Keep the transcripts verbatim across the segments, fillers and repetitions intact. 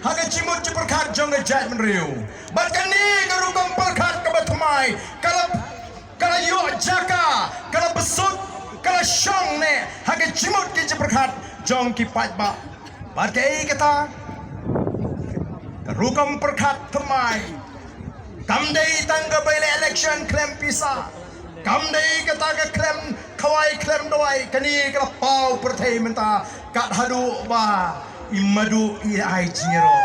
ha ka jingmut jingpyrkhat jong ka jaitbynriew. Bad kane ka rukom pyrkhat kaba thymmai ka la, ka la ïoh jaka, ka la bsut, ka la shong ne ha ka jingmut ka jingpyrkhat jong ki paidbah. Bad kaei kata ka rukom pyrkhat thymmai kam dei tang kaba ïaleh election khlem pisa. Kam dei kata ka khlem khawai khlem dawai. Kane ka la paw pyrthei mynta kat haduh ba i Madu i la ai jingïaroh.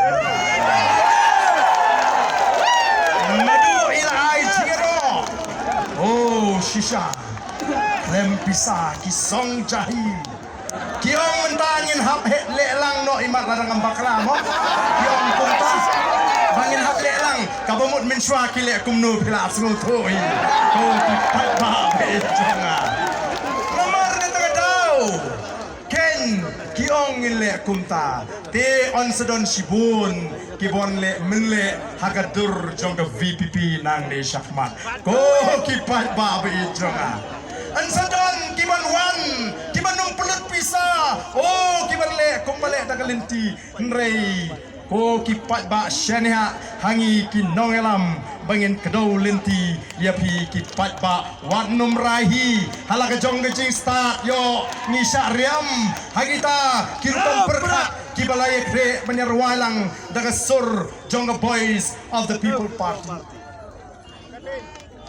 I Madu i la ai jingïaroh. Oh shisha. Khlem pisa ki song jahi. Ki ong mynta ngin hap heh leh lang noh, imat la dang ngam bakla mo. Ki ong kumta ba ngin hap leh lang. Kaba mut mynshuwa ki leh kumno phi la sngewthuh hi. Ko ki paidbah ba ïeit jong nga. Namar kata ka daw ken ki ong ngin leh kumta. Te yn sa don shibun ki ban leh mynleh ha ka dur jong ka V P P nangne shakhmat. Ko ki paidbah ba ïeit jong nga. Yn sa don ki ban wan, ki ban ym pynlut pisa. Oh, ki ban leh kumba leh da ka lynti. Hynrei ko ki paidbah, shaniah ha ngi ki nongïalam ba ngin kdew lynti ïa phi ki paidbah. Wat nym rai hi ha la ka jong ka jingstad. Ïoh, ngi shah riam ha kita ki rukom pyrkhat kiba la ïakhreh ban ïarwai lang da ka sur jong ka Voice of the People Party.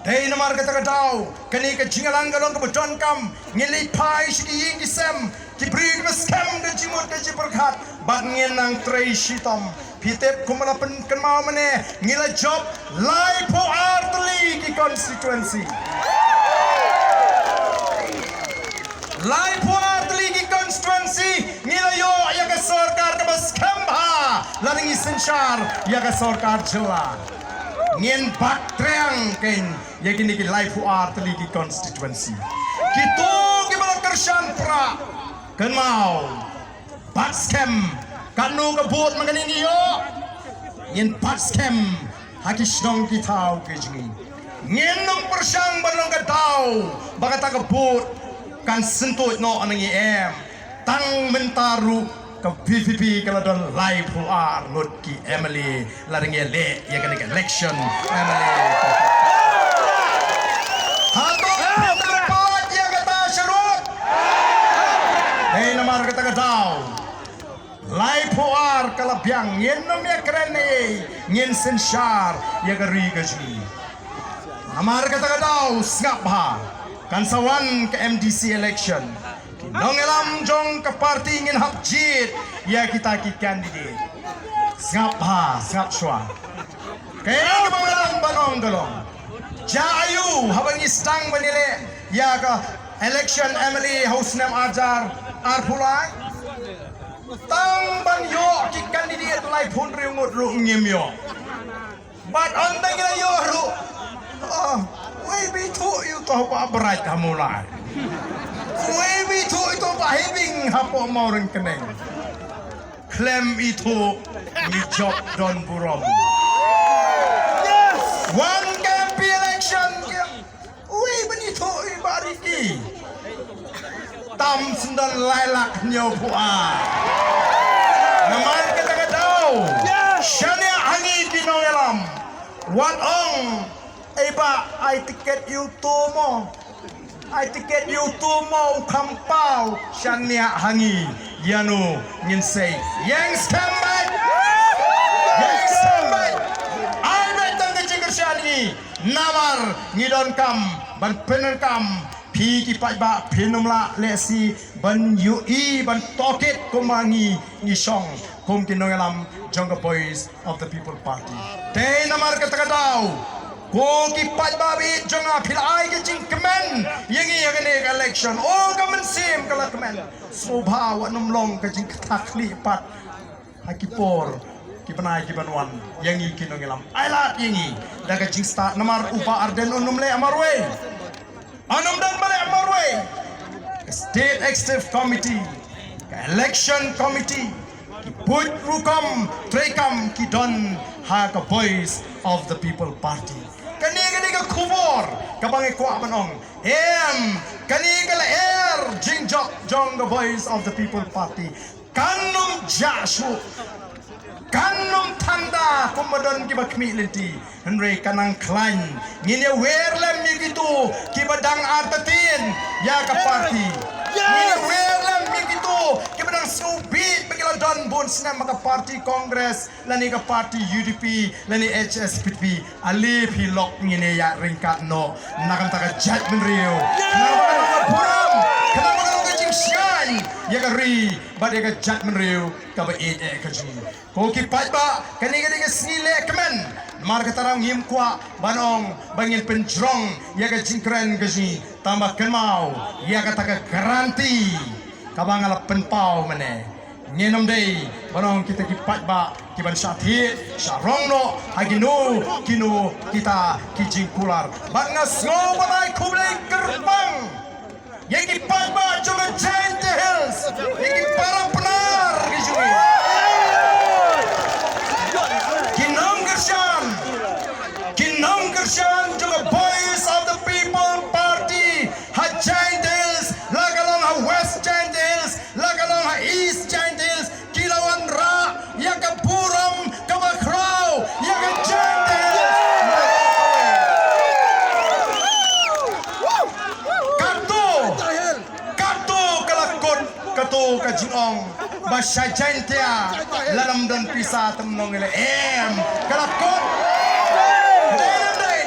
Dei namar kata ka daw kane ka jingïalang ka long kaba donkam. Ngin leit phai sha ki ïing ki sem, ki briew kiba skhem ka jingmut ka jingpyrkhat, bad ngin nang trei shitom. Phi tip kumba la pynkynmaw mynne, ngi la jop laiphew ar tylli ki constituency. Laiphew ar tylli ki constituency ngi la ïoh ïa ka sorkar kaba skhem bha lada ngi synshar ïa ka sorkar jylla. Ngin bat triang kein ïa kine ki laiphew ar tylli ki constituency. Kito kiba la kyrshan pra, kynmaw, bat skhem. Katno ka vote ma kane ngi ïoh, ngin bat skhem ha ki shnong ki thaw ki jong ngi. Ngin nym pyrshang ban long ka daw ba kata ka vote kan syntuid noh na ngi, em. Tang mynta ruh ka V P P ka la don laiphew ar ngut ki M L A lada ngi leh ïa kane ka election M L A. Hato phi nang pat ïa kata sharud? Hei, namar kata ka daw laiphew ar ka la biang, ngin nym ïakren ei, ngin synshar ïa ka ri ka jong ngi. Namar kata ka daw sngap bha, kan sa wan ka M D C election. Ki nongïalam jong ka party ngin hap jied ïa kita ki candidate. Sngap bha, sngap shuwa. Kaei kaba nga lah ban ong ka long, jia aiu haba ngi sdang ban ïaleh ïa ka election M L A ha u snem arhajar arphew lai? Tang ban ïoh ki candidate laiphew hynriew ngut ruh ngim ïoh. Bad ynda ngi la ïoh ruh, oh, wei ba ithuh ïa uto uba bright ha Mawlai. Wei ba ithuh ïa uto uba heh bing hapoh Mawryngkneng. Khlem ithuh ngi jop don burom. Wan ka M P election ki, wei ban ithuh i Bah Ricky. Tam shen don lai lak hynñiewphew ar. Namar kata ka daw, shaniah ha ngi ki nongïalam, wat ong ei bah, ai tiket ïa uto mo. Ai tiket ïa uto mo u kham paw. Shaniah ha ngi, ïano ngin sei? Ïeng skhem beit. Ïeng skhem beit. Ai beit tang ka jingkyrshan ngi. Namar ngi donkam ban pyndonkam. Phi ki paidbah phin ym lah lehse ban ïohi ban tohkit kumba ngi ngi shong kum ki nongïalam jong ka Voice of the People Party. Te namar kata ka daw, ko ki paidbah ba ïeit jong nga, phi la ai ka jingkmen ïa ngi ha kane ka election. O ka mynsiem ka la kmen. Sngewbha wat nym long ka jingkthah khlieh pat ha ki por ki bnai ki ban wan ïa ngi ki nongïalam. Ai lad ïa ngi da ka jingstad, namar u Bah Ardent un ym leh marwei. Yn ym don ba leh marwei. Ka State Executive Committee, ka Election Committee, ki buit rukom treikam ki don ha ka Voice of the People Party. Kane, kane ka khubor kaba nga kwah ban ong. Em, kane ka lyer jingjop jong ka Voice of the People Party. Kan ym jah shuh. Kan ym tang da kumba don kiba khmih lynti, hynrei ka nang khlaiñ. Ngin ïa wer lem ïa kito kiba dang artatien ïa ka party. Ngin ïa wer lem ïa kito kiba dang sngewbit ba ki la don bun snem ha ka party Congress lane ka party U D P lane H S P D P. Ale phi lok, ngin ïa ryngkat noh na ka bynta ka jaitbynriew, na ka bynta ka burom, na ka bynta ka jingshngaiñ ïa ka ri bad ïa ka jaitbynriew kaba ïeit eh ka jong ngi. Ko ki paidbah, kane ka dei ka sngi leh kmen. Namar kata ruh ngim kwah ban ong ba ngin pynjrong ïa ka jingkren ka jong ngi, tangba kynmaw ïa kata ka guarantee kaba nga la pynpaw mynne. Ngin ym dei ban ong kita ki paidbah ki ban shah thied shah rong noh ha kino kino kita ki jingkular. Bad nga sngew ban ai khublei kyrpang ïa ki paidbah jong ka Jaintia Hills, ïa ki para Pnar ki jong ngi, ki nongkyrshan, ki nongkyrshan jong ka Voice of the People Party ha Jaintia Hills, la ka long ha West Jaintia Hills, la ka long ha East Jaintia Hills, ki la wanrah ïa ka burom kaba khraw ïa ka Jaintia Hills. Kato, kato ka la kut, kato ka jingong ba sha Jaintia lada ym don pisa te ym nang ïaleh, em, ka la kut. Dei ne ym dei?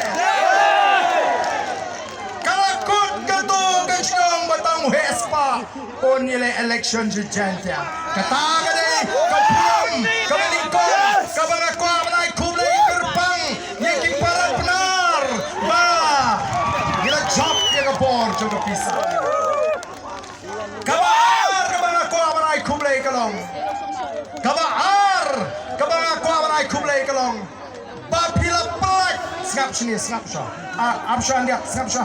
Ka la kut kato ka jingong ba tang u heh spah un ïaleh election sha Jaintia. Kata ka dei ka burom kaba nyngkong kaba nga kwah ban ai khublei kyrpang ïa ki para Pnar ba ngi la jop ïa ka bor jong ka pisa. Kaba ar kaba nga kwah ban ai khublei ka long, kaba ar kaba nga kwah ban ai khublei ka long ba phi la pynlait. Sngap shane, sngap sha. Ah, ap sha, ap sha, sngap sha.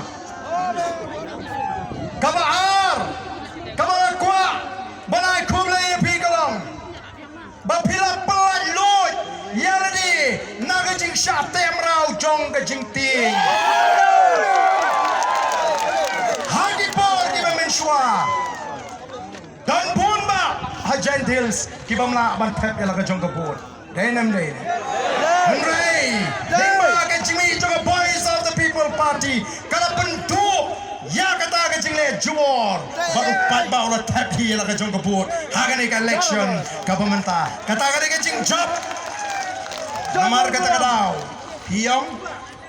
Kaba ar kaba nga kwah ban ai khublei ïa phi ka long ba phi la pynlait lut ïa lade na ka jingshah teh mraw jong ka jingtieng. Ha ki por kiba mynshuwa don bun bah ha Jaintia Hills ki bym lah ban thep ïa la ka jong ka vote. Dei ne ym dei? Hynrei lyngba ka jingmih jong ka Voice of the People Party ka la pynduh ïa kata ka jingleh jubor ba u paidbah u la thep hi ïa la ka jong ka vote ha kane ka election kaba mynta. Kata ka dei ka jingjop. Namar kata ka daw phi ïong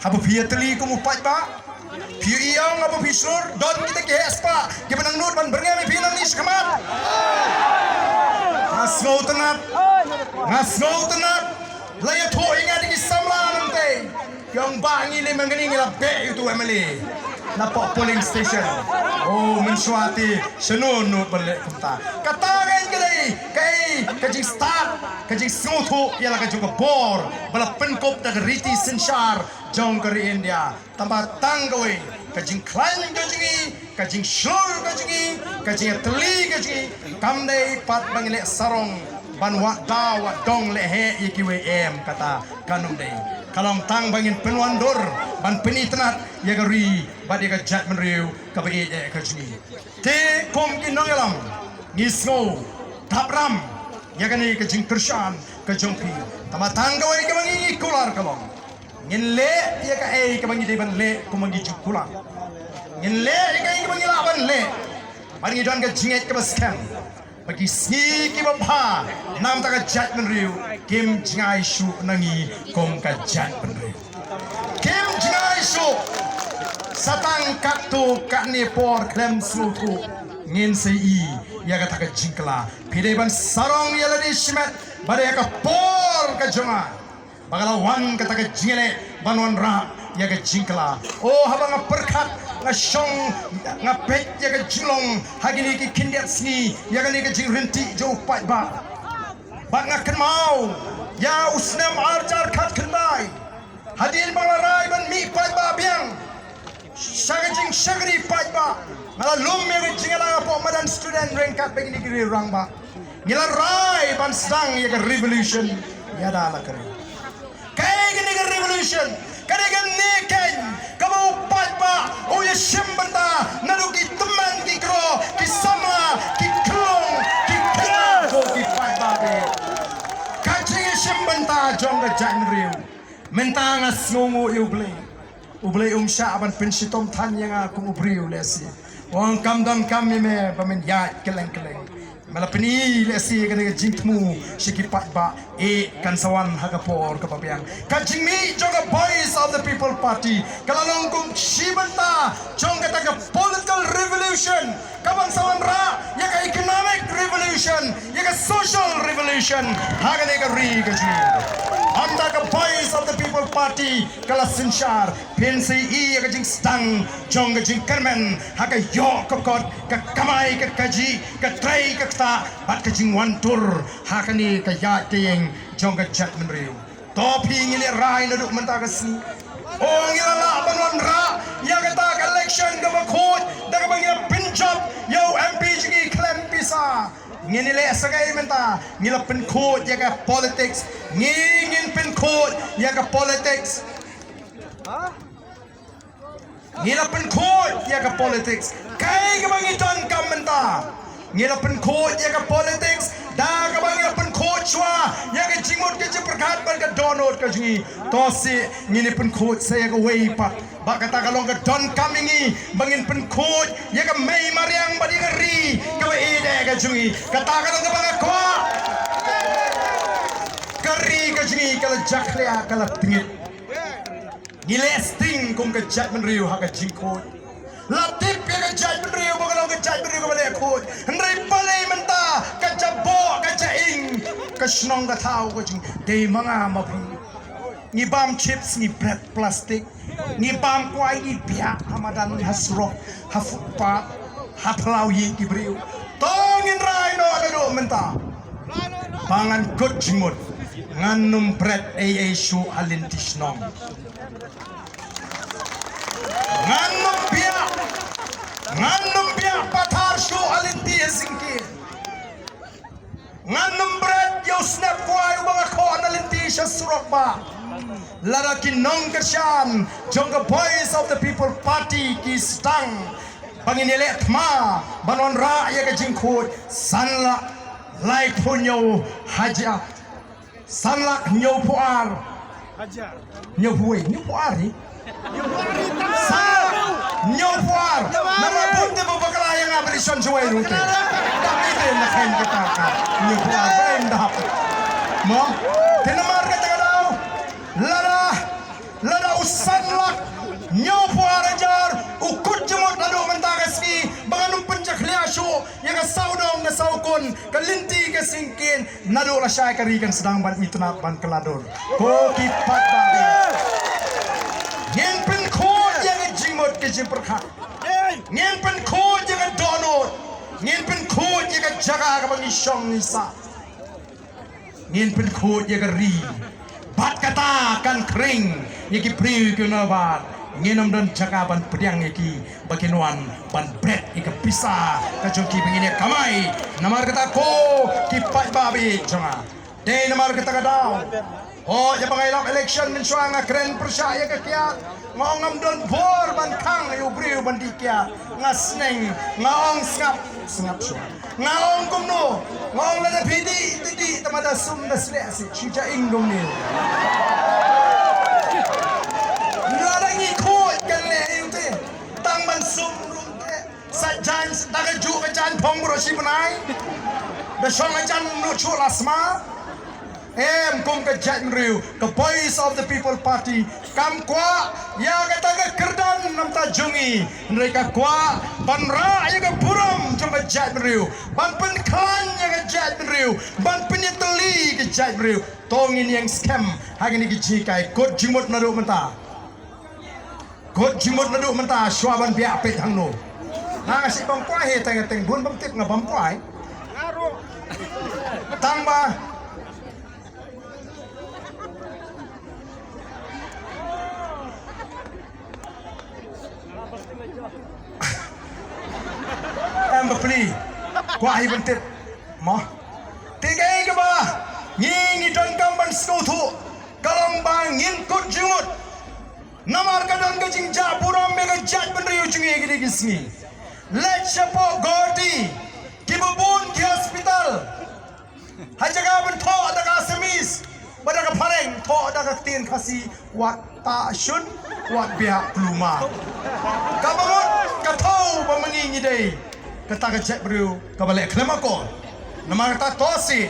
haba phi ïatylli kum u paidbah, phi ïong haba phi shlur, don kita ki heh spah kiba nang nud ban byrngem ïa phi nangne shakhmat. Nga sngewtynnat, nga sngewtynnat. La ïathuh ïa nga da ki samla nangtei, ki ong ba ngi lei mynta ngi la beh ïa uto u M L A na poh polling station. Oh, mynshuwa te shano nud ban leh kumta. Kata ka dei kaei ka jingstad, ka jingsngewthuh ïa la ka jong ka bor ba la pynkup da ka riti synshar jong ka ri India. Tangba tang kawei ka jingkhlaiñ ka jong ngi, ka jingshlur ka jong ngi, ka jingïatylli ka jong ngi kam dei pat ba ngi leh sarong ban wad daw wad dong leh heh ïa kiwei, em, kata kam dei. Ka long tang ba ngin pynwandur ban pynitynnad ïa ka ri bad ïa ka jaitbynriew kaba ïeit eh ka jong ngi. Te kum ki nongïalam ngi sngew dap ram ïa kane ka jingkyrshan ka jong phi. Tangba tang kawei kaba ngi kular ka long ngin leh ïa kaei kaba ngi dei ban leh kum ngi ju kular. Ngin leh ïa kaei kaba ngi lah ban leh bad ngi don ka jingngeit kaba skhem ba ki sngi kiba bha na ka bynta ka jaitbynriew kim jngai shuh na ngi kum ka jaitbynriew. Kim jngai shuh. Sa tang katto katne por khlem sngewthuh ngin sa ïohi ïa kata ka jingkylla. Phi dei ban sarong ïa lade shimet ba dei ha ka por ka jong nga ba ka la wan kata ka jingïaleh ban wanrah ïa ka jingkylla. Oh, haba nga pyrkhat, nga shong, nga peit ïa ka jinglong ha kine ki khyndiat sngi ïa kane ka jingryntih jong u paidbah. Bad nga kynmaw ïa u snem arhajar khatkhyndai, hadien ba nga la rai ban mih paidbah biang sha ka jingshakri paidbah, nga la lum ïa ka jingïalang hapoh madan student ryngkat bad kine ki rangbah. Ngi la rai ban sdang ïa ka revolution ïa da la ka ri. Kaei kane ka revolution? Ka dei kane keiñ kaba u paidbah u ïashim bynta naduh ki tymmen ki kro, ki samla, ki khlung, ki khynnah, ko ki paidbah. Ka jingïashim jong ka jaitbynriew. Mynta nga sngewnguh ïa U Blei. U Blei um shah ban pynshitom than ïa nga kum u briew lehse. Ong kam don kam ïa me ba men ïaid kylleng kylleng. Me la pyni lehse kane ka jingthmu sha ki paidbah, eh, kan sa wan ha ka por kaba biang. Ka jingmih jong ka Voice of the People Party ka la long kum shi bynta jong kata ka political revolution kaban sa wanrah ïa ka economic revolution, ïa ka social revolution ha kane ka ri ka jong ngi. Ynda ka Voice of the People Party ka la synshar, phin sa ïohi ïa ka jingsdang jong ka jingkyrmen ha ka ïoh ka kot, ka kamai ka kajih, ka trei ka ktah bad ka jingwan tur ha kane ka ïaid ka ïeng jong ka jaitbynriew. To phi, ngi leh rai naduh mynta ka sngi. O, ngi la lah ban wanrah ïa kata ka election kaba khuid da kaba ngi la pynjop ïa u M P jong ngi khlem pisa. Ngin ïaleh sa kaei mynta? Ngi la pynkhuid ïa ka politics. Ngi, ngin pynkhuid ïa ka politics. Ngi la pynkhuid ïa ka politics. Kaei kaba ngi donkam mynta? Ngi la pynkhuid ïa ka politics da kaba ngi la pynkhuid shuwa ïa ka jingmut ka jingpyrkhat bad ka dohnud ka jong ngi. To seh ngin ïa pynkhuid sa ïa kawei pat. Ba kata ka long ka donkam ïa ngi ba ngin pynkhuid ïa ka mei mariang bad ïa ka ri kaba ïeid ka jong ngi. Kata ka long kaba nga kwah. Ka ri ka jong ngi ka la jakhlia, ka la tngit. Ngi leh sting kum ka jaitbynriew ha ka jingkhuid. La tip ïa ka jaitbynriew ba ka long ka jaitbynriew kaba leh khuid. Hynrei balei mynta ka jaboh ka jaing ka shnong ka thaw ka jong ngi? Dei ma nga ma phi. Ngi bam chips, ngi bret plastik. Ngi bam kwai, ngi biak ha madan, ha surok, ha footpath, ha phyllaw ïing ki briew. To ngin rai noh naduh mynta ba ngan kut jingmut, ngan ym bret ei ei shuh ha lynti shnong. Ngan ym biak, ngan ym biak pathar shuh ha lynti Helsinki. Ngan ym bret ïa u snep kwai uba nga khoh na lynti sha surok ba. Lada ki nongkyrshan jong ka Voice of the People Party ki sdang ba ngin ïaleh thma ban wanrah ïa ka jingkhuid, san lak laiphew hynñiew hajar. San lak hynñiewphew ar. Hynñiewphew wei, hynñiewphew ar hi. San lak hynñiewphew ar. Namar bun te ba bakla ïa nga ba dei san shawei ruh te. Dap ite na khein kata ka hynñiewphew ar ba em dap. Mo? Te namar kata ka daw. Lada, lada u san lak hynñiewphew ar hajar u kut jingmut naduh mynta ka sngi ba ngan ym pynjakhlia shuh ïa ka sawdong ka sawkun, ka lynti ka syngkien. Naduh lashai ka ri kan sdang ban itynnad, ban kylla dur. Ko ki paidbah, ngin pynkhuid ïa ka jingmut ka jingpyrkhat. Ngin pynkhuid ïa ka dohnud. Ngin pynkhuid ïa ka jaka kaba ngi shong ngi sah. Ngin pynkhuid ïa ka ri. Bad kata kan khring ïa ki briew ki nongbat. Ngin ym don jaka ban pdiang ïa ki ba kin wan ban bret ïa ka pisa ka jong ki ba ngin ïa kamai. Namar kata ko ki paidbah ba ïeit jong nga, dei namar kata ka daw. O, ïa ba ngi lap election mynshuwa nga kren pyrshah ïa ka kiad. Nga ong ngam don bor ban khang ïa u briew ban dih kiad. Nga sneng, nga ong sngap, sngap shuwa. Nga ong kumno? Nga ong lada phi dih, dih, dih, tang ma da sum da sleh sih, shu ja ing kumne. Lada ngi khuid kan leh ïa u te. Tang ban sum ruh te. Sa jan, da ka juh ka jan phong bro shi bnai. Da shong ka jan nu chu la sma. Em, kum ka jaitbynriew, ka Voice of the People Party kam kwah ïa kata ka kyrdan namar jong ngi. Hynrei ka kwah ban rah ïa ka burom jong ka jaitbynriew, ban pynkhlaiñ ïa ka jaitbynriew, ban pynïatylli ka jaitbynriew. To ngin ïeng skhem ha kine ki jinghikai. Kut jingmut naduh mynta. Kut jingmut naduh mynta shuwa ban biah peit hangno. Nga nga sih bam kwai hi, teng teng bun bam tip nga bam kwai. Tang ba em bapli kwah hi ban tip. Mo. Te kaei kaba ngi ngi donkam ban sngewthuh ka long ba ngin kut jingmut. Namar ka don ka jingjah burom ïa ka jaitbynriew jong ngi ha kine ki sngi. Leit shapoh Guwahati, kiba bun ki hospital, ha jaka ban thoh da ka Assamese, Ba da ka phareng thoh da ka ktien Khasi, wat ta shun, wat biak pluma. Kaba mut ka thaw ba ma ngi ngi dei kata ka jaitbynriew kaba leh khlem akor. Namar kata to sih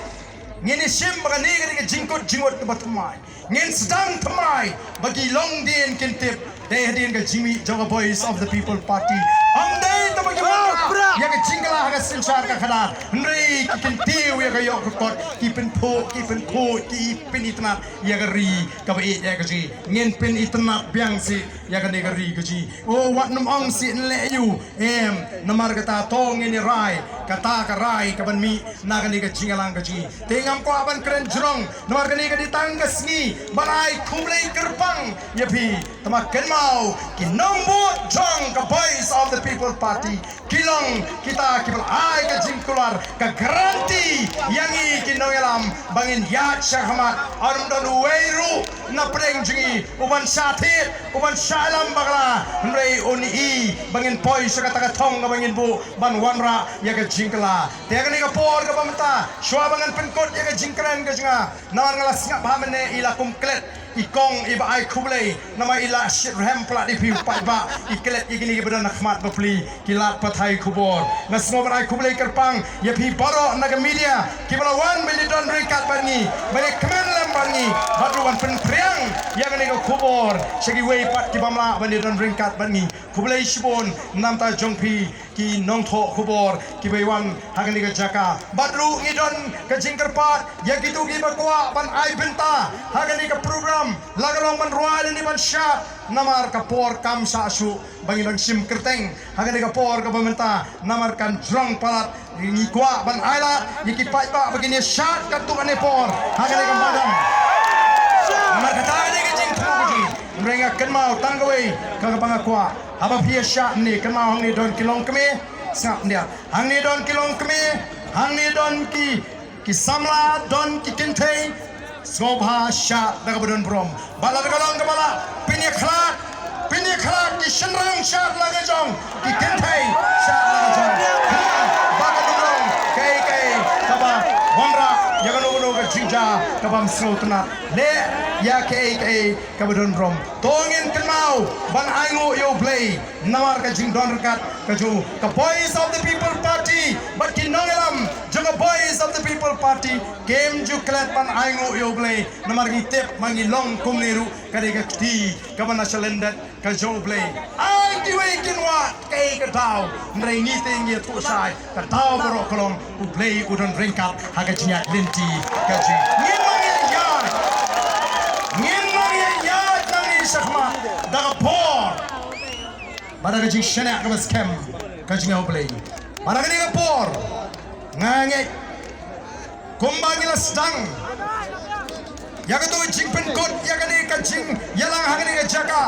ngin ïa shim ba kane ka dei ka jingkut jingmut kaba thymmai. Ngin sdang thymmai ba ki longdien kin tip. Dei hadien ka jingmih jong ka Voice of the People Party. Ym dei tang ba ki wanrah ïa ka jingkylla ha ka synshar ka khadar, hynrei ki kyntiew ïa ka ïoh ka kot, ki pynphuh, ki pynkhuid, ki pynitynnad ïa ka ri kaba ïeit ïa ka jong ngi. Ngin pynitynnad biang sih ïa kane ka ri ka jong ngi. O, wat nym ong sih nleh ïa u. Em, namar kata to ngin ïa rai, kata ka rai kaban mih na kane ka jingïalang ka jong ngi. Te ngam kwah ban kren jrong, namar kane ka dei tang ka sngi ban ai khublei kyrpang ïa phi. Te ma kynmaw, ki nongbud jong ka Voice of the People Party ki long kita kiba la ai ka jingkular, ka guarantee ïa ngi ki nongïalam ba ngin ïaid shakhmat. Ym don uwei ruh na pdeng jong ngi uban shah thied, uban shah ïalam bakla, hynrei un i ba ngin poi sha kata ka thong kaba ngin buh ban wanrah ïa ka jingkylla. Te kane ka por kaba mynta, shuwa ba ngan pynkut ïa ka jingkren ka jong nga, namar nga la sngap ha mynne i la kum klet i kong iba ai khublei, namar i la shitrhem palat ïa phi u paidbah, i klet ïa kine kiba don ha khmat bapli, ki lad pathai khubor. Nga sngewbha ban ai khublei kyrpang ïa phi baroh na ka media kiba la wan ban ïadon ryngkat bad ngi, ban ïakmen lem bad ngi, bad ruh ban pynphriang ïa kane ka khubor sha kiwei pat kiba ym lah ban ïadon ryngkat bad ngi. Khublei shibun na ka bynta jong phi ki nongthoh khubor kiba wan ha kane ka jaka. Bad ruh ngi don ka jingkyrpad ïa kito kiba kwah ban ai bynta ha kane ka program, la ka long ban rwai lane ban shad, namar ka por kam shah shuh ba ngin dang shim kyrteng ha kane ka por kaba mynta, namar kan jrong palat. Ngi kwah ban ailad ïa ki paidbah ba kin ïa shad katto katne por ha kane ka madan. Namar kata ka dei ka jingthmu ka jong ngi. Hynrei nga kynmaw tang kawei kaba nga kwah, haba phi ïa shad ne, kynmaw hangne don ki longkmie, sngap ïa, hangne don ki longkmie, hangne don ki ki samla, don ki kynthei. Sngewbha shad da kaba don burom. Bad lada ka long kaba lah, phin ïa khlad, phin ïa khlad, ki shynrang shad la ka jong, ki kynthei shad la ka jong. Ba ka don burom kaei kaei kaba wanrah ïa kano kano ka jingjia kaba ym sngewtynnat. Leh ïa kaei kaei kaba don burom. To ngin kynmaw ban ainguh ïa U Blei namar ka jingdon ryngkat ka jong ka Voice of the People Party bad ki nongïalam jong ka Voice of the People Party. Kim ju klet ban ainguh ïa U Blei, namar ngi tip ma ngi long kumne ruh ka dei ka kti kaba na shalyndet ka jong U Blei. Ai kiwei kin wad kaei ka daw, hynrei ngi te ngi ïathuh shai, ka daw baroh ka long U Blei u don ryngkat ha ka jingïaid lynti ka jong ngi. Ngim nang ïaid, ngim nang ïaid nangne shakhmat da ka por bad da ka jingshaniah kaba skhem ka jong U Blei. Bad ha kane ka por nga ngeit kumba ngi la sdang ïa kato ka jingpynkut ïa kane ka jingïalang ha kane ka jaka,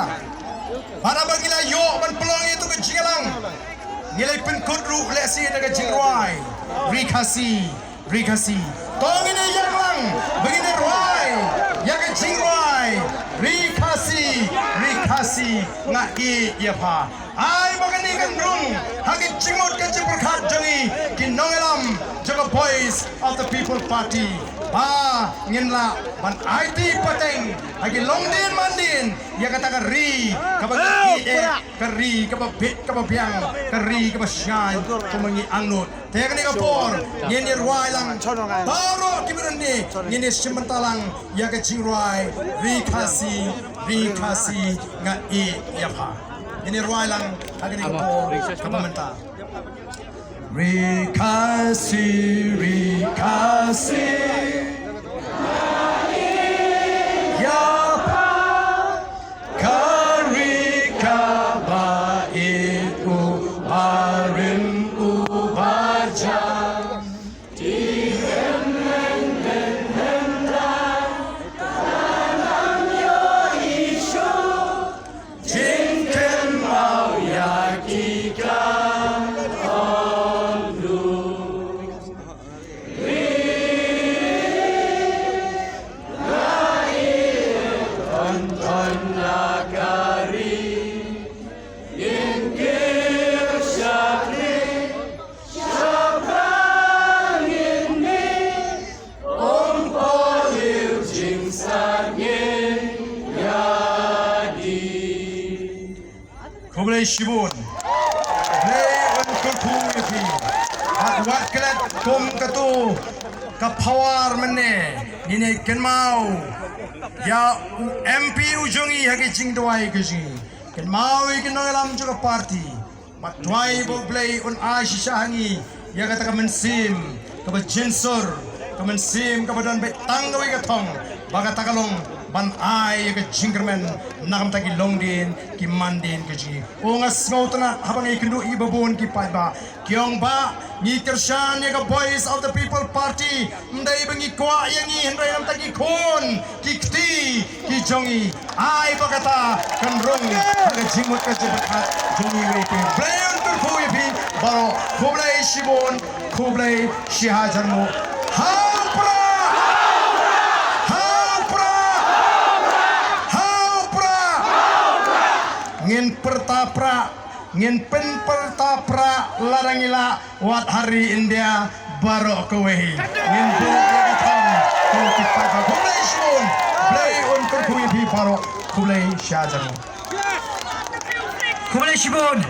bad haba ngi la ïoh ban pynlong ïa kato ka jingïalang, ngi la pynkut ruh lehse da ka jingrwai Ri Khasi, Ri Khasi. To ngin ïa ïalang ba ngin ïa rwai ïa ka jingrwai Ri Khasi, Ri Khasi nga ïeit ïa pha. Ai ba kane kan rung ha ka jingmut ka jingpyrkhat jong ngi ki nongïalam jong ka Voice of the People Party, ba ngin lah ban aiti pateng ha ki longdien mandien ïa kata ka ri kaba ngi ïeit, ka ri kaba bit kaba biang, ka ri kaba shngaiñ kumba ngi angnud. Te kane ka por ngin ïa rwai lang baroh kiba don ne, ngin ïa shim bynta lang ïa ka jingrwai Ri Khasi, Ri Khasi nga ïeit ïa pha. Ngin ïa rwai lang ha kane ka por kaba mynta. Ri Khasi, Ri Khasi, ïa pha ka ri kaba ïeit, u barim u bajan. Jingkynmaw ïa ki khlad. Khublei shibun. Blei un kyrkhu ïa phi. Bad wat klet kum katu ka power mynne, ngin ïa kynmaw ïa u M P u jong ngi ha ki jingduwai ka jong ngi. Kynmaw ïa ki nongïalam jong ka party. Bad duwai ba U Blei un ai shisha ha ngi ïa kata ka mynsiem kaba jynsur, ka mynsiem kaba don beit tang kawei ka thong, ba kata ka long ban ai ïa ka jingkyrmen na ka bynta ki longdien ki mandien ka jong ngi. O, nga sngewtynnat haba ngi kynduh ïa ki babun ki paidbah ki ong ba ngi kyrshan ïa ka Voice of the People Party, ym dei ba ngi kwah ïa ngi hynrei na ka bynta ki khun ki kti ki jong ngi. Ai ba kata kan rung ha ka jingmut ka jingpyrkhat jong ngi. Khublei un kyrkhu ïa phi baroh. Khublei shibun. Khublei shihajar nguh. Ha u Prah! Ha u Prah! Ha u Prah! Ngin pyrta Prah, ngin pynpyrta Prah lada ngi lah, wat ha ri India baroh kawei. Ngin buh ïa ka thong. Khublei shibun. Blei un kyrkhu ïa phi baroh. Khublei shihajar nguh. Khublei shibun.